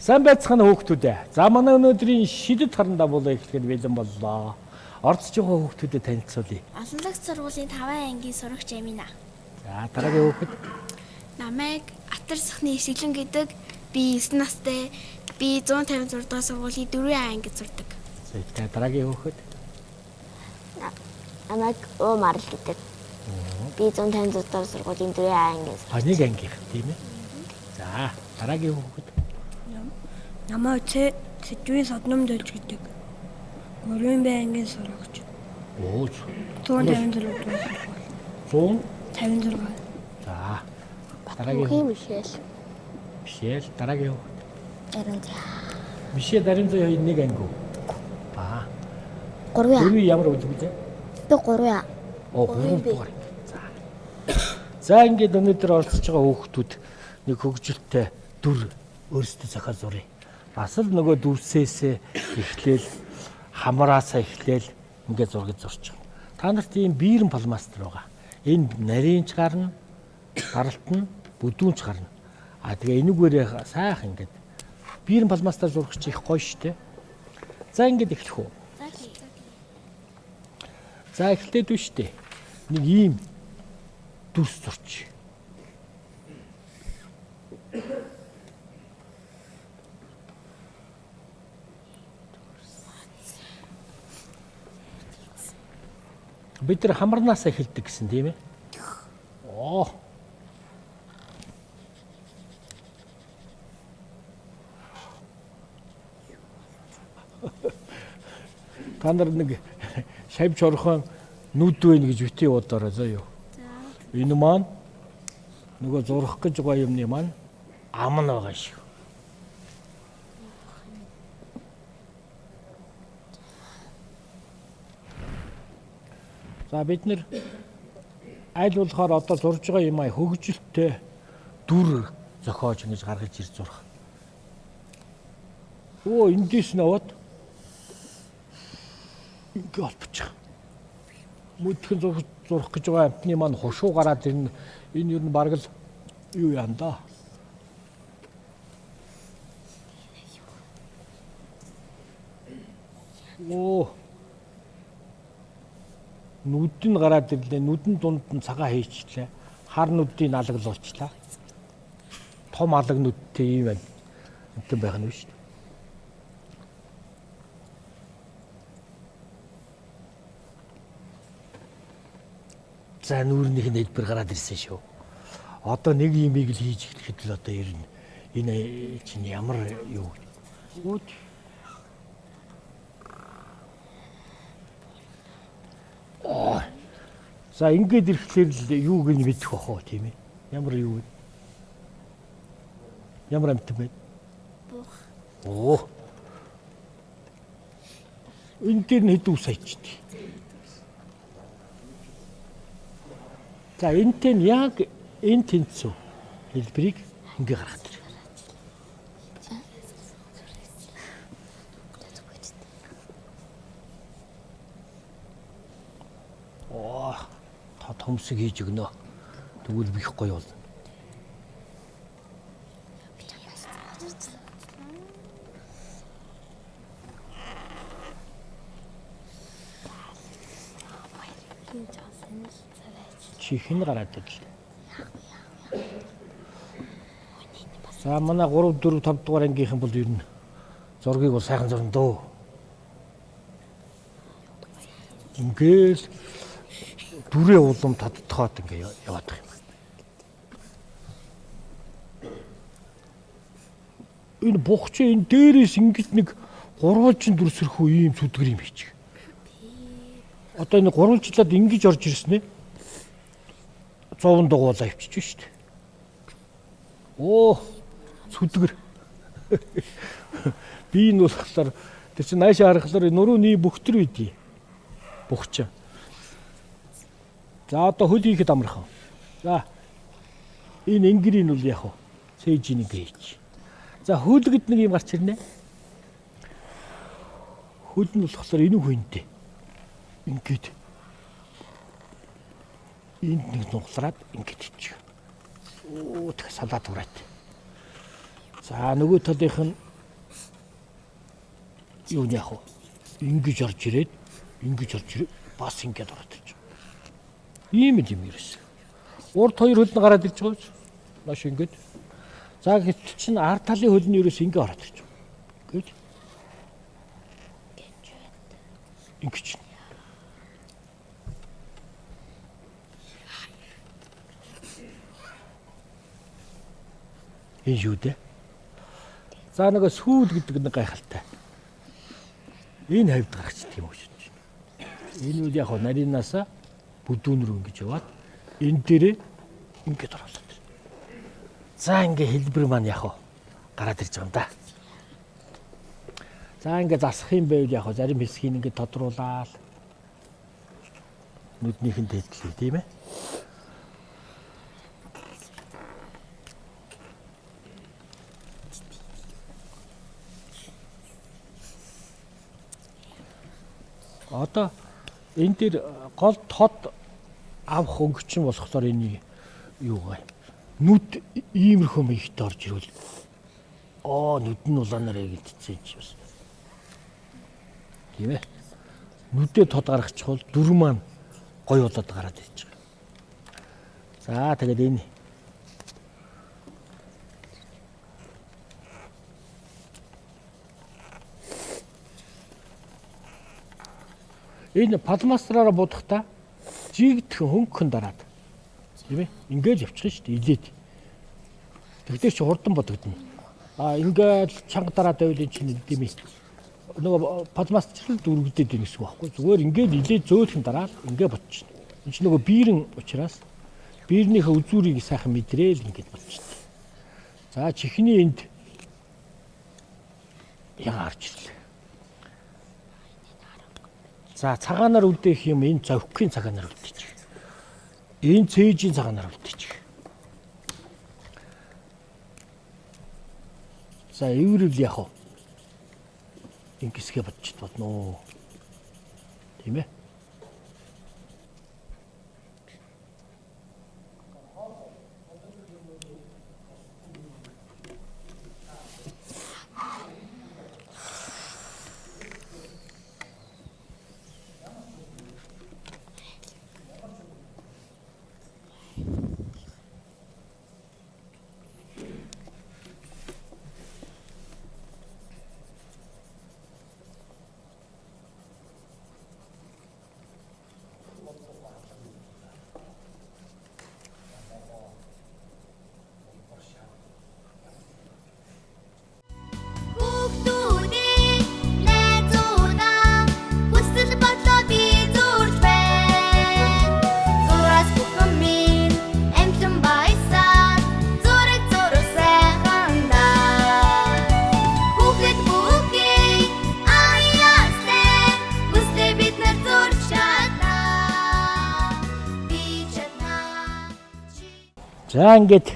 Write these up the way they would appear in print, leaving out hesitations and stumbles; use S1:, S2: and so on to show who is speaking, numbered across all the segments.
S1: Сайн байцгаана хүүхдүүд ээ. За манай өнөөдрийн шидэт харандаа болоо эхлэхэд бэлэн боллоо. Орцож байгаа хүүхдүүдэд танилцуулъя.
S2: Олонлогт сургуулийн 5 ангийн сурагч Амина.
S1: За дараагийн хүүхэд.
S2: Намайг Атар сахны Ишиглэн гэдэг. Би 9 настай. Би 156 дугаар сургуулийн 4 ангид сурдаг.
S1: За дараагийн хүүхэд.
S3: Намайг Уу Марл гэдэг. Би 156 дугаар сургуулийн 4 ангийн
S1: А нэг ангийнх тийм ээ. За дараагийн хүүхэд.
S4: Намайг Сэжвийн Содном дөлж гэдэг. 3 Б ангийн сурагч.
S1: Оо
S4: 156 дугаар сургууль.
S1: 156.
S4: 56.
S1: За дараагийн хүүхэд.
S3: Мишель.
S1: Мишель дараагийн хүүхэд.
S3: Ариун заа.
S1: Мишель Дарин зөө хоёр нэг анги уу? Аа.
S3: 3 А.
S1: Дөрвийн ямар үлэг вэ?
S3: Би 3 А.
S1: Оо 3 дугаар. За. За ингээд өнөөдөр оролцож байгаа хүүхдүүд нэг хөгжилтэй дүр өөрсдөө зохиол зуръя. Бас л нөгөө дүрсээсээ эхлээл хамраасаа эхлээл ингээд зургийг зурчих. Та нарт ийм биерэн пластмастер байгаа. Энэ нарийнч гарна, гаралт нь, бүдүүнч гарна. А тэгээ энүүгээрээ сайхан ингээд биерэн пластмастер зурах чи их гоё штэ. За ингээд эхлэх үү? За эхлээд үү штэ. Нэг ийм дүрс зурч. Бид нар хамарнаас эхэлдэг гэсэн тийм ээ? Оо. Та нар нэг шавж орхон нүд байна гэж битгий бодоорой зөө юу. Энэ маань нөгөө зурах гэж байгаа юмны маань ам нь байгаа шиг. За бид нэр аль болохоор одоо зурж байгаа юм аа хөгжилтэй дүр зохиож ингэж гаргаж ирж зурах. Өө эндээс нь аваад ингээ холбочих. Мөдхөн зурах гэж байгаа амтны маань хушуу гараад ирнэ. Энэ ер нь бараг л юу яан да. Оо. Нүд нь гараад ирлээ. Нүдэн дунд нь цагаан хийчлээ. Хар нүдийг алаглуулчлаа. Том алаг нүдтэй юм байна. Амтан байх нь шүү дээ. За нүүрнийх нь хэлбэр гараад ирсэн шүү. Одоо нэг юмыг л хийж эхлэхэд л одоо ер нь энэ чинь ямар юу гэж. За ингээд ирэхлээр л юуг нь мэдэх бах уу тийм ээ? Ямар юу вэ? Ямар амтан бэ?
S2: Бух.
S1: Оо. Энэ дээр нь хэд үс хайчихдээ. За энтэй нь яг энэ тэнцүү хэлбэрийг ингээ гаргах тэр. Оо, та төмсөг хийж өгнө. Тэгвэл бих гоё болно. Чихэн гараад ирлээ. За манай 3 4 5 дугаар ангийнхан бол ер нь зургийг бол сайхан зурна дөө. Ингээл дүрээ улам тодтоход ингээ яваад байгаа юм. Энэ бугч энэ дээрээс ингэж нэг гурвалжин дүрсрэх үү ийм сүдгэр юм хийчих. Одоо энэ гурвалжлаад ингэж орж ирсэн ээ. 100 дугуулаа өвчиж шүү дээ. Оо сүдгэр. Би энэ болохоор тэр чинь наашаа харахлаар нурууны бөхтөр үйдий. Бухч. За одоо хөл хийхэд амархан. За энэ энгэрийн бол яг уу цээжийн ингээ хийч. За хөл гэд нэг юм гарч ирнэ. Хөл нь болохоор энэ хүнтэй. Ингээд энд нэг нуглараад ингээд хийчих. Оо тэг салаад ураад. За нөгөө талынх нь юу нь яах вэ? Ингэж орж ирээд, ингэж орж ирээд бас ингэж ороод ирж байгаа. Ийм л юм ерөөс. Урд хоёр хөл нь гараад ирж байгаа биз? Маш ингэж. За гэтэл чинь ард талын хөл нь ерөөс ингэ ороод ирж байгаа. Ингэж. Ингэж. Энэ юу дээ? За нөгөө сүүл гэдэг нэг гайхалтай. Энэ хавьд гарчдаг юм шиг. Энэ үл яг нарийнаас бүдүүн рүү ингэж яваад энэ дээрээ ингэж оруулаад. За ингээ хэлбэр маань яг гараад ирж байгаа юм да. За ингээ засах юм байвал яг зарим хэсгийг ингээ тодруулаад нүднийх нь тэтлээ тийм ээ. Одоо энэ дээр гол тод авах өнгөчин болохоор энэ юу гаа нүд иймэрхүү мэгт орж ирвэл нүд нь улаанаар эгдчихсэн чи бас. Тийм ээ. Нүдээ тод гаргачихвал дүр маань гоё болоод гараад ирж байгаа. За тэгээд энэ энэ палмастраараа будахта жигдхэн хөнгөн дараад тийм ээ ингээл явчих шүү дээ илээд. Тэгтээ чи хурдан бодогдно. А ингээл чанга дараад байвал энэ чинь тийм ээ. Нөгөө палмастрал дүргдэд байна гэсэн үг байхгүй. Зүгээр ингээл илээд зөөлхөн дараад ингээ бодчихно. Энэ чинь нөгөө биерэн учраас биернийхээ үзүүрийг сайхан мэдрээл ингээд бодчихно. За чихний энд яга харж ирлээ. За цагаанаар үлдээх юм энэ зовхигийн цагаанаар үлдээчих. Энэ цээжийн цагаанаар үлдээчих. За эврэл яах вэ? Ингэсгээ бодчих бодно. Тийм ээ. За ингээд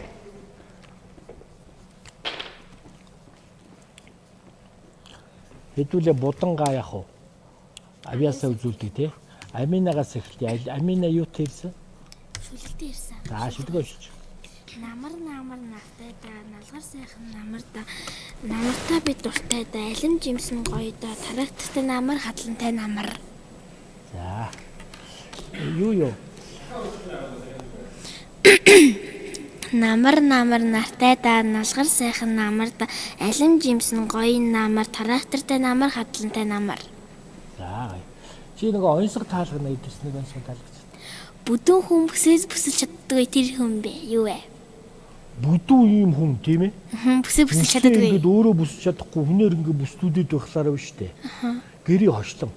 S1: хэдүүлээ будангаа яах вэ? Авьяасаа үзүүлдэг тий. Аминагаас эхэлтий. Амина юу тэрсэн?
S2: Шүлэгтэй ирсэн.
S1: За шүлэг уншиж.
S2: Намар намар нартай да, налгар сайхан намар да, намартаа би дуртай да, алим жимсэн гоё да, трактортай намар, хадлантай намар.
S1: За. Юу юу?
S2: Намар намар нартай да, налгар сайхан намар да, алим жимсэн гоё намар, трактортай намар, хадлантай намар.
S1: За. Чи нэг онцгой таалга нэг дэс нэг онцгой таалга.
S2: Бүдүүн хүн бүсээс бүсэлж чаддгүй тэр хүн бэ? Юу вэ?
S1: Бүдүүн ийм хүн тийм ээ?
S2: Бүсээ бүсэлж чаддгүй.
S1: Ингээд өөрөө бүсэж чадахгүй хүнээр ингээд бүслүүдэд байхлаараа биш үү? Гэрээ хошлон.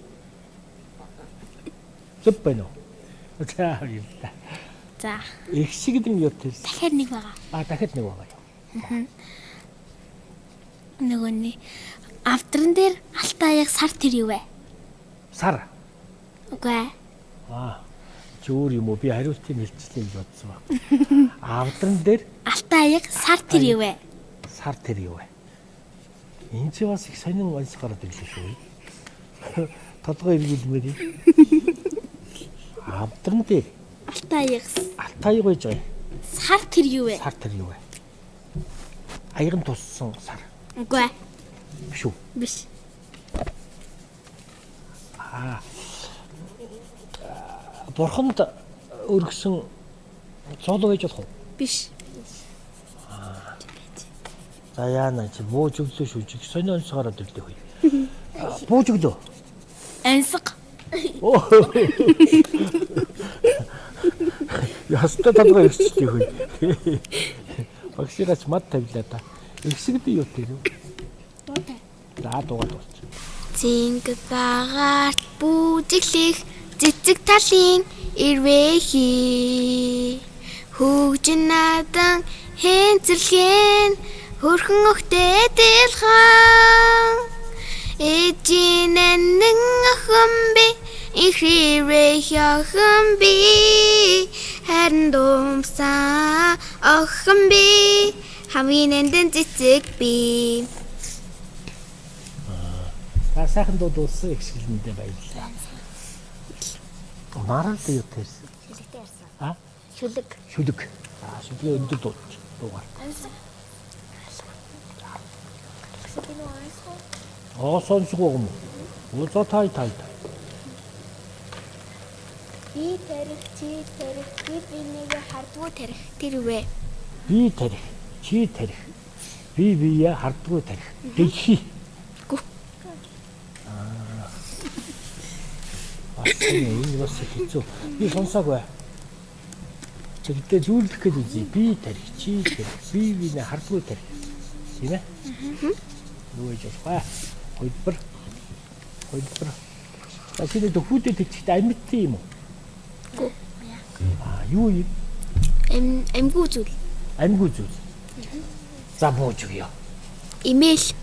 S1: Зөв байна уу? За юм та.
S2: За.
S1: Их шиг гэдэг нь юу тэрсэн?
S2: Дахиад нэг байгаа.
S1: А дахиад нэг байгаа юу?
S2: Нөгөө нэг авдран дээр алт аяг сар тэр юу вэ?
S1: Сар.
S2: Үгүй ээ.
S1: Аа. Чи өөр юм уу? Би хариултыг хэлчихлээ гэж бодсон ба. Авдран дээр
S2: алт аяг сар тэр юу вэ?
S1: Сар тэр юу вэ? Энэ чи бас их сонин онц гараад ирлээ шүү. Толгой эргүүлмээр юм. Авдран дээр
S2: алт аяг
S1: алт аяг байж байгаа.
S2: Сар тэр юу вэ?
S1: Сар тэр юу вэ? Аяган туссан сар.
S2: Үгүй ээ.
S1: Биш үү?
S2: Биш.
S1: За. Бурханд өргөсөн цоолоо байж болох уу?
S2: Биш.
S1: За яана чи бууж өглөө шүжиг сонио онцгоороо төрлөө хүй. Бууж өглөө.
S2: Ансаг.
S1: Ястаа толгой ихсэлтэй хүй. Багшигаач мад тавилаа та. Ихсэгдээ юу тэр вэ?
S2: Дуутай.
S1: За дуугаад болчих.
S2: Зинг багаарт бүжиглэх цэцэг талын ирвэхи. Хөгжин надан хэнцэрлэн хөрхөн өгтэй дэлхан. Эжин нэн охин би ихрэх охин би харин думсан охин би хамгийн нандин цэцэг би.
S1: За сайхан дуу дууссан их шиглэндээ баярлалаа. Марал юу тэрсэн?
S3: Шүлэгтэй ярьсан.
S1: А?
S3: Шүлэг.
S1: Шүлэг. Аа шүлгээ өндөр дууч дуугаар. Аа сонсгоо юм уу? За тай тай тай.
S2: Би тарих, чи тарих, би бинийгээ хардгуу тарих тэр үе.
S1: Би тарих, чи тарих. Би бие хардгуу тарих. Дэлхий.
S2: Гү.
S1: Аа. Бас энэ бас хэцүү. Би сонсоогүй. Тэгтээ зүйлдэх гэж үзье. Би тарих, чи тарих, би бинээ хардгуу тарих. Тийм ээ? Юу гэж болох вэ? Хөлбөр. Хөлбөр. За чиний дөхүүдэд тэгчихтэй амьтсан юм уу?
S2: Гү.
S1: Аа юу юм?
S2: Ам амгүй зүйл.
S1: Амьгүй зүйл. За бууж өгье.
S2: Имэйл.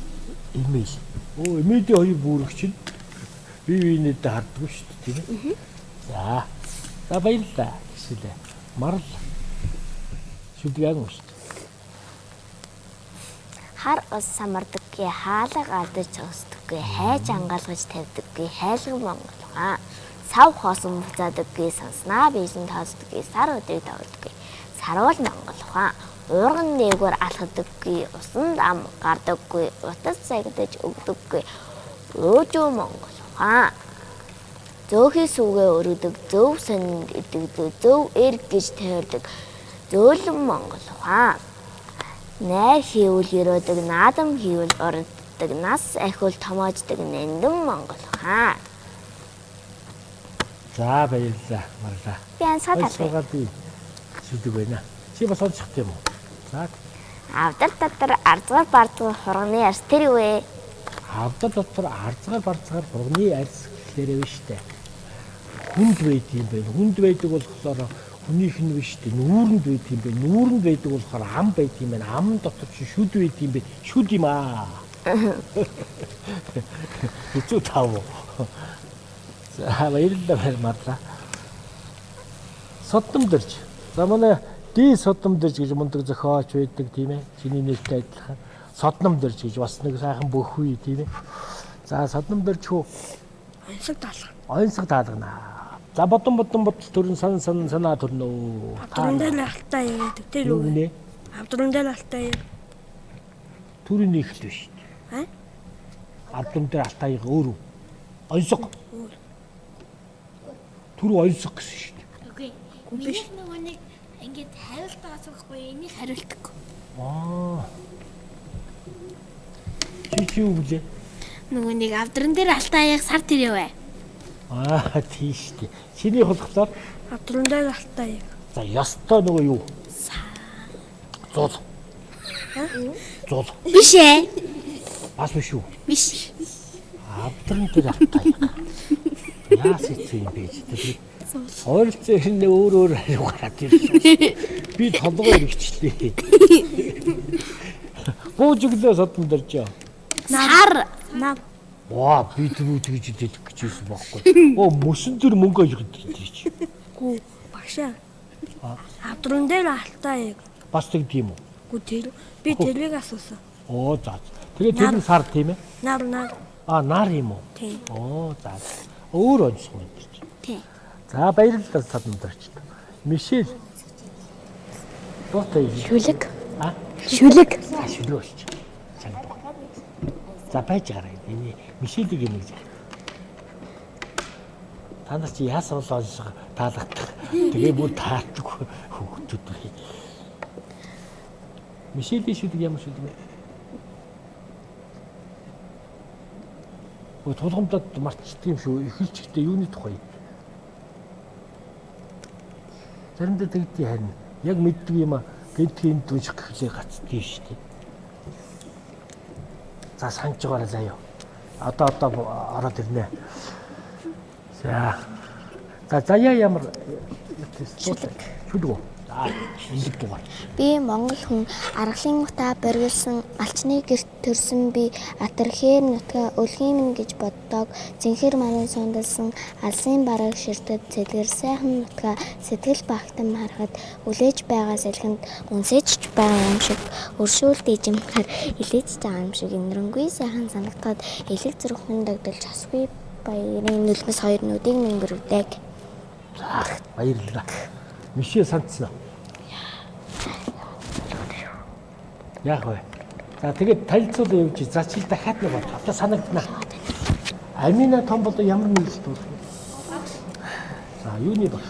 S1: Имэйл. Өө имэйлийн хоёр бүрэг чинь бие биенээдээ харддаггүй шүү дээ, тийм ээ. За. За баярлалаа. Гэсэлээ. Марал. Шүлэг ан шүү дээ.
S3: Хар ус самардаггүй, хаалга алдаж өсдөггүй, хайж ангаалгаж тавьдаггүй, хайлган Монгол ухаан. Сав хоосон буцаадаггүй, санснаа биелэн тооцдоггүй, сар өдрийг тавдаггүй. Сарвал Монгол ухаан. Уурган нээгүүр алхдаггүй, усан ам гардаггүй, утас сагдаж өгдөггүй. Уужуу Монгол ухаан. Зөөхий сүгэ өргөдөг, зөв сонинд идэг, зөв эр гэж тойрдог. Зөөлөн Монгол ухаан. Найр хийвэл ерөөдөг, наадам хийвэл урддаг, нас ахиул томоождог нандин Монгол ухаан.
S1: За баярлалаа. Марлаа.
S3: Би ансгаа талбай.
S1: Баярлалаа би шүлэг байна. Чи бас сонсох юм уу? За
S3: Авдар татар арзгаар бардгар хурганы арс тэр үе.
S1: авдар дотор арзгаар барзгаар хурганы арьс гэхлээрээ биш үү? Хүнд байд юм байна. Хүнд байдаг болохоор хүнийх нь биш үү? Нүүрэнд байд юм байна. Нүүрэнд байдаг болохоор ам байд юм байна. Ам дотор чи шүд байд юм байна. Шүд юм аа. Хэцүү тав уу? За баярлалаа баярлалаа. Содомдорж. За манай ди содомдорж гэж мундаг зохиолч байдаг тийм ээ. Чиний нэртэй адилхан. Содномдорж гэж бас нэг сайхан бөхүй тийм ээ. За содномдорж хүү
S4: Онцог даалга.
S1: онцог таалгана. За бодон бодон бодол төрн сан сан санаа төрнө.
S4: Авдран дээр алтай гэдэг тэр
S1: юу
S4: үе.
S1: гинэ?
S4: Авдран дээр алтай.
S1: Төрний ихэл биш.
S4: А?
S1: Авдран дээр алтайг өөр үү? Онцог. Түр онцог гэсэн шүү дээ.
S2: Үгүй. Миний нөгөө нэг ингээд хариулт асуухгүй энийг хариултгүй.
S1: Аа. Чи чи юу гэлээ?
S2: Нөгөө нэг авдран дээр алтаа яг сар тэр яваа.
S1: Аа тийш дээ. Чиний болохоор
S4: Авдран дээр алтай.
S1: за ёстой нөгөө юу? Зул. Зул.
S2: Биш ээ.
S1: Бас биш үү?
S2: Биш.
S1: Авдран дээр алтайг. Яас хэцүү юм бэ гэдэг. Ойролцоо ирнэ өөр өөр хариу гараад ирсэн. Би толгой эргэчлээ. Бууж өглөө содон дөржөө.
S2: Сар.
S4: Нав.
S1: Ваа би түрүү тэгж дэлэх гэж байсан байхгүй. Оо мөсөн төр мөнгө олгох гэдэг чи.
S4: Гүү багшаа. Авдран дээр алтай.
S1: Бас тэг тийм үү?
S4: Гүү тэр би тэрийг асуусан.
S1: Оо за. Тэгээ тэр нь сар тийм ээ?
S4: Нар нар.
S1: А нар юм уу?
S4: Тийм.
S1: Оо за. Өөр онцгой юм чи.
S2: Тийм.
S1: За баярлалаа содон дөрч. Мишель. Дуутай.
S3: Шүлэг.
S1: А?
S3: Шүлэг.
S1: За шүлэг болчих. Чанга дуу. За байж гараа. Энэ Мишелийг юм гэж. Та нар чи яасан бол онших таалагдах. Тэгээ бүр таардаггүй хүүхдүүд бай. Мишелийн шүлэг ямар шүлэг вэ? Өө тулгамдаад мартчихдаг юм шүү. Эхэлж ихтэй юуны тухай? Заримдаа тэгдий харин яг мэддэг юм а гэнтгийн дүнших гэхлээр гацдгийг шүү дээ. За санаж байгаарай заяа. Одоо ороод ирнэ. За. За заяа ямар
S3: шүлэг.
S1: Шүлэг үү? За шинжлэх дугаар.
S2: Би Монгол хүн аргалын утаа боргилсан малчны гэрт төрсөн би атархээр нутгаа өлгийн минь гэж боддог. Зинхэр манан сундалсан алсын бараг ширтэд цэлгэр сайхан нутгаа сэтгэл багтан харахад үлээж байгаа салхинд үнсэж байгаа юм шиг өршөөлт ижимхэр илээж байгаа юм шиг энэрэнгүй сайхан санагдаад элэг зүрх минь догдолж хасгүй баярын нулимс хоёр нүдийг минь бүрвдэг.
S1: За баярлалаа. Мишээ сандсан. Яах вэ? За тэгээд танилцуулан явж. За чи дахиад нэг бод. Одоо санагдана. Амина том болоо ямар мэргэжилт болох вэ? За юуны багш?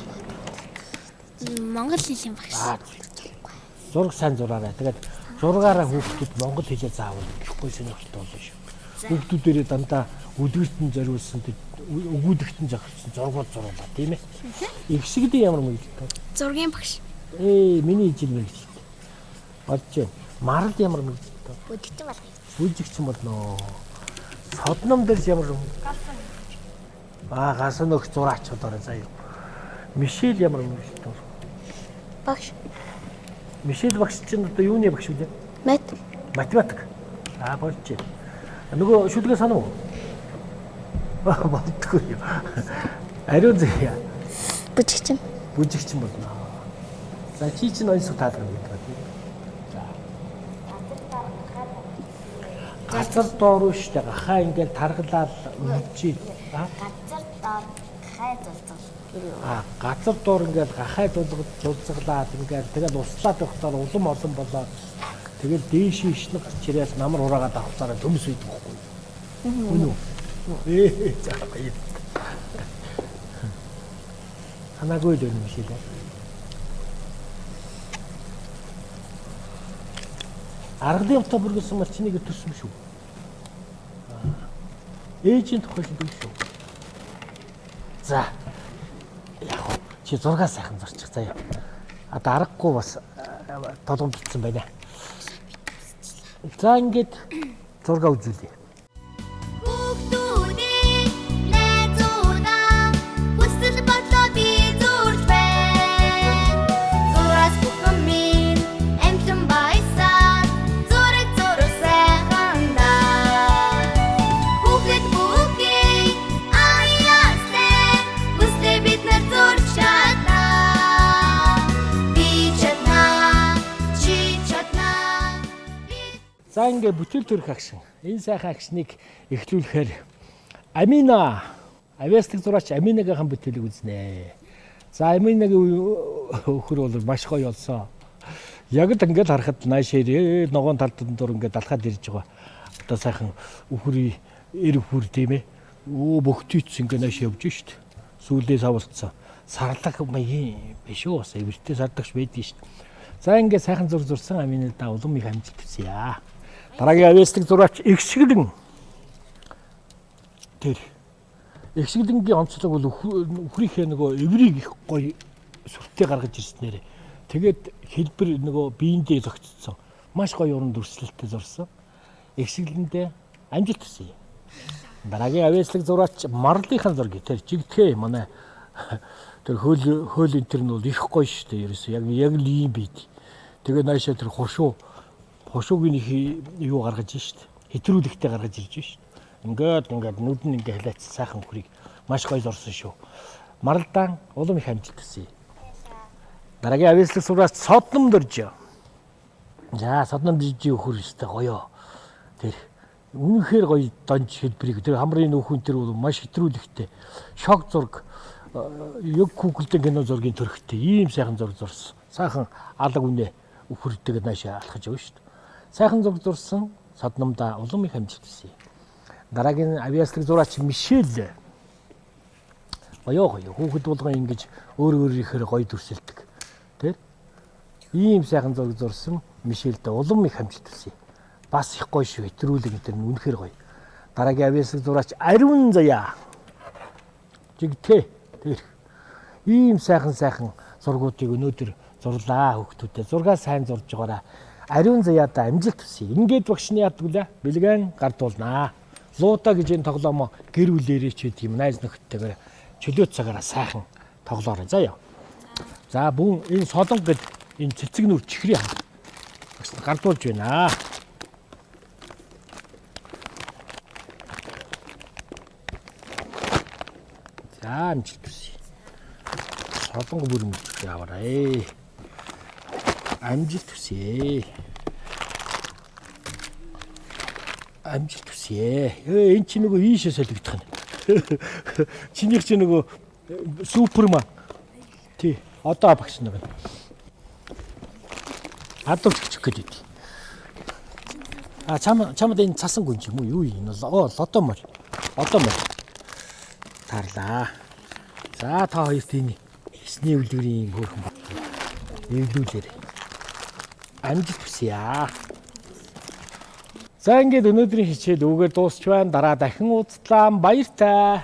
S2: Монгол хэлний багш.
S1: Зураг сайн зураарай. Тэгээд зургаараа хүүхдүүд монгол хэлээ заавал гэхгүй сонирхолтой болно шүү. Хүүхдүүдээрээ дандаа үлгэртэн зориулсан, өгүүлэгтэн зохиолсон зургууд зуруулаа, тийм ээ. Ихсэгдэн ямар мэргэжилт вэ?
S2: Зургийн багш.
S1: Миний ижил мэргэжилт. Болж байна. Марал ямар мэргэжилт вэ?
S3: Бүжигчин болох.
S1: Бүжигчин болно. Содном дээр ямар юм? Галсан өгч зураач болоорой заяа. Мишель ямар мэргэжилт вэ?
S2: Багш.
S1: Мишель багш чинь одоо юуны багш вэ? Математик. Болж байна. Нөгөө шүлгээ санав уу? Болдгоо юм. Ариун зэ.
S2: Бүжигчин.
S1: Бүжигчин болно. За чи чинь онцгой таалгана гэдэг ба тийм. За. Газар доор шүү дээ. Гахаа ингээл таргалаад өвчий.
S3: Газар доор гахай зулцгал.
S1: Газар доор ингээл гахай зулцгалаад ингээл тэгэл услаад явахтаа улам олон болоод тэгэл дээш ишнэ гарч ирээл намар хураагаад авахтаараа төмс үйдэг байхгүй. Үнэн үү? За баяр. Санаагүй л юм шиг лээ. Аргалын утаа бүргэлсэн малчныг төрсөн шүү. Ээжийн тухай шүлэг шүү. За. Яг уу чи зургаа сайхан зурчих заяа. Одоо аргагүй бас толгомдсон байна. За ингээд зургаа үзүүлье. За ингээ бүтээл төрөх агшин. Энэ сайхан агшныг эхлүүлэхээр Амина авиаслаг зураач Аминагийн бүтээлийг үзнэ. За Аминагийн өхөр бол маш гоё болсон. Яг л ингээд харахад наашээр ногоон талд дур ингээд далхаад ирж байгаа. Одоо сайхан өхөрийн эр өхөр тийм ээ. Бөхтийц ингээд нааш явж шít. Сүүлдээ савлцсан. Сарлаг маягийн биш үү бас эвэртэй сардагч байдгийн шít. За ингээд сайхан зур зурсан Амина да улам их амжилт хүсье. Дараагийн авиаслаг зураач Ихшиглэн тэр Ихшиглэнгийн онцлог бол өхрийнхээ нөгөө эврийг их гоё сүртэй гаргаж ирснээр тэгээд хэлбэр нөгөө биендээ зохицсон. Маш гоё уран дүрслэлтэй зурсан. Ихшиглэндээ амжилт хүсье. Дараагийн авиаслаг зураач Марлынхан зургийг тэр жигдэхээ манай тэр хөөл энэ төр нь бол их гоё шүү дээ. Ерөөсөө яг л ийм бийд. Тэгээд наашаа тэр хушуугийн их юу гаргаж шít. Хэтрүүлэгтэй гаргаж ирж шít. Ингээд нүд нь ингээд халаац сайхан хөрийг маш гоё зурсан шүү. Маралдаан улам их амжилт хүсье. Дараагийн авиаслаг зураач Содном дөрж. За Содном дөржийн өхөр өстэй гоё. Тэр үнэхээр гоё донж хэлбэрийг тэр хамрын нөхөн тэр бол маш хэтрүүлэгтэй. Шог зураг яг Google-д кино зургийн төрхтэй ийм сайхан зураг зурсан. Сайхан алаг үнэ өхөртэйгээ наашаа алхаж явна шүү дээ. Сайхан зураг зурсан Содномдоо улам их амжилт хүсье. Дараагийн авиаслаг зураач Мишель. Гоё гоё. Хүүхэд болгон ингэж өөр өөрийнхөө гоё дүрсэлдэг. Тэ? Ийм сайхан зураг зурсан Мишельд улам их амжилт хүсье. Бас их гоё шүү. Хэтрүүлэг энэ төр нь үнэхээр гоё. Дараагийн авьяасаг зураач Ариун Заяа. Жигтэй. Тэр. Ийм сайхан сайхан зургуудыг өнөөдөр зурлаа хүүхдүүдээ. Зургаа сайн зурж байгаараа. Ариун Заяадаа амжилт хүсье. Ингээд багш нь яадаг вэ? Бэлгэн гардуулнаа. Луута гэж энэ тоглоомоо гэр бүлээрээ ч гэдэг юм найз нөхдөдтэйгээр чөлөө цагаараа сайхан тоглоорой. За яа. За бүүн энэ солонго гэд энэ цэцэг нүр чихрийн хам. Багш нь гардуулж байна. За амжилт хүсье. Солонго бүр мэдчихээ аваарай. Амжилт хүсье. Амжилт хүсье. Ээ энэ чи нөгөө ийшээ солигдох нь. Чинийх чи нөгөө суперман. Тий. Одоо багш нэг. Хадуулж гिच гээд байд. А чамд энэ цасан гүн юм уу? Юу юм энэ? Оо, лодо морь. Одоо морь. Тарлаа. За та хоёрт энэ эсний үлгэрийн хөөрхөн бат. Эвлүүлээрэй. Амжилт хүсье. За ингээд өнөөдрийн хичээл үүгээр дуусч байна. Дараа дахин уулзлаа. Баяртай.